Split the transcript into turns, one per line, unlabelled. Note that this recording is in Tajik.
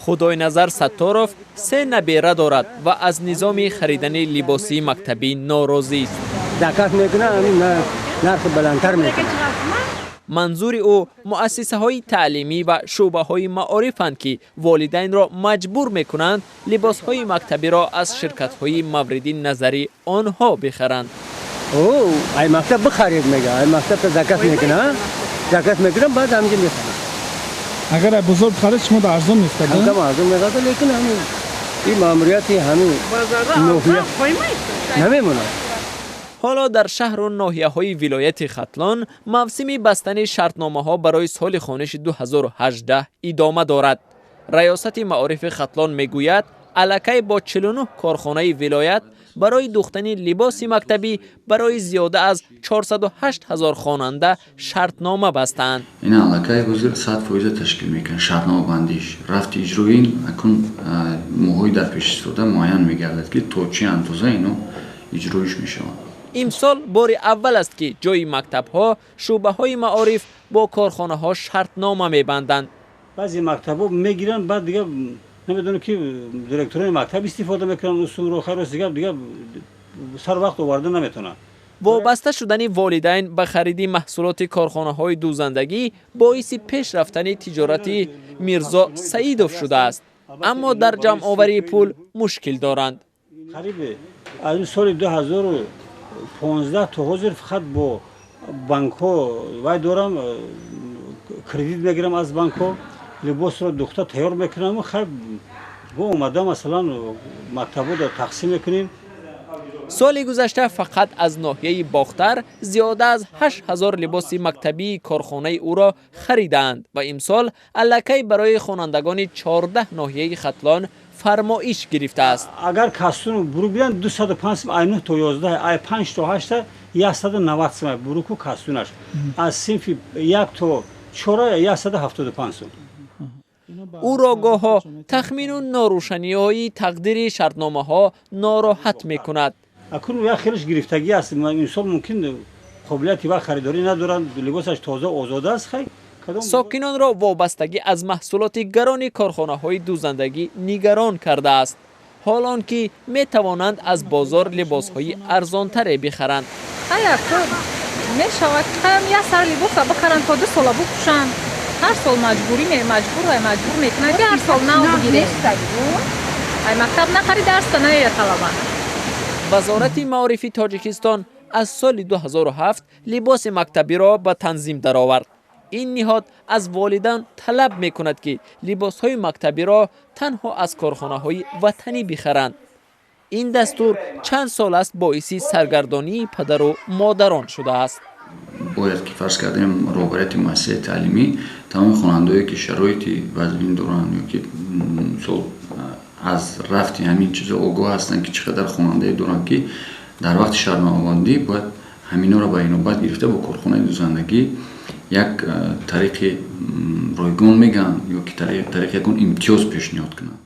Худойназар Сатторов се набера дорад ва аз низоми харидани либоси мактабӣ норозист.
Заказ мекунад, нархи баландтар мекунад.
Манзури ӯ муассисаҳои таълимӣ ва шӯъбаҳои маорифанд, ки волидайнро маҷбур мекунанд либосҳои мактабиро аз ширкатҳои мавриди назари онҳо бихаранд.
Ай мактаб бихаред мега, ай мактаб заказ мекунад, заказ мекунам, баъд ҳаминҷо мехарам.
Агар ай бозор бихаред, шумо да арзон мефтад?
Кам арзон меғалта, лекин ҳамин ин маъмурияти ҳамин ноҳия намемонад.
Ҳоло дар шаҳру ноҳияҳои вилояти Хатлон мавсими бастани шартномаҳо барои соли хониши 2018 идома дорад. Раёсати маорифи Хатлон мегӯяд, аллакай бо 49 корхонаи вилоят барои дӯхтани либоси мактабӣ барои зиёда аз 408 ҳазор хонанда шартнома бастаанд.
Ина аллакай ҳозир 100% ташкил мекунад шартномабандиш. Рафти иҷрои ин акун моҳҳои дар пеш истода муайян мегардад, ки то чӣ андоза ино иҷроиш мешаванд.
Имсол бори аввал аст, ки ҷои мактабҳо шӯъбаҳои маориф бо корхонаҳо шартнома мебанданд.
Баъзе мактабҳо мегиранд, баъд дигар намедонам, ки директорони мактаб истифода мекунанд усулро. Хайрост, дигар сар вақт оварда наметавонанд.
Вобаста шудани волидайн ба хариди маҳсулоти корхонаҳои дӯзандагӣ боиси пеш рафтани тиҷорати Мирзо Саидов шудааст, аммо дар ҷамъоварии пул мушкил доранд.
Қариб аз соли 2015 то ҳозир фақат бо банкҳо вай дорам, кредит мегирам аз банкҳо, либосро духта тайёр мекунам. Хай, бо омада, масалан, мактабҳо тақсим мекунем.
Соли гузашта фақат аз ноҳияи Бохтар зиёда аз 8000 либоси мактабии корхонаи ӯро харидаанд ва имсол аллакай барои хонандагони 14 ноҳияи Хатлон фармоиш гирифтааст.
Агар костюму бурук биранд, 205 сум, ай 9 то 11, ай 5 то 8 190 сум буруку костюмаш, аз синфи 1 то 4 175 сум.
Ӯро гоҳо тахмину норӯшаниҳои тақдири шартномаҳо нороҳат мекунад.
Акун як хелеш гирифтагӣ аст. Инсон мумкин қобилияти ва харидорӣ надоранд, либосаш тоза, озода аст, хай.
Сокинонро вобастагӣ аз маҳсулоти гарони корхонаҳои дӯзандагӣ нигарон кардааст, ҳол он ки метавонанд аз бозор либосҳои арзонтаре бихаранд.
Мешавад, як сар либоса бихаранд, то 2 сола бипӯшанд. Ҳар сол маҷбурӣ, маҷбур, маҷбур мекунад, ки ҳар сол нав бигирем. Ай мактаб нахари, дарста наояд талаба.
Вазорати маорифи Тоҷикистон аз соли 2007 либоси мактабиро ба танзим даровард. Ин ниҳод аз волидайн талаб мекунад, ки либосҳои мактабиро танҳо аз корхонаҳои ватанӣ бихаранд. Ин дастур чанд сол аст боиси саргардонии падару модарон шудааст.
Бояд ки, фарз кардем, роҳбарияти муассисаи таълимӣ тамоми хонандаое, ки шароити вазнин доранд ё ки мисол аз рафти ҳамин чизо огоҳ ҳастанд, ки чӣ қадар хонандае доранд, ки дар вақти шартномабандӣ бояд ҳаминҳоро ба инобат гирифта, бо корхонаи дӯзандагӣ як тариқи ройгон мегӯянд ё ки тариқи ягон имтиёз пешниҳод кунанд.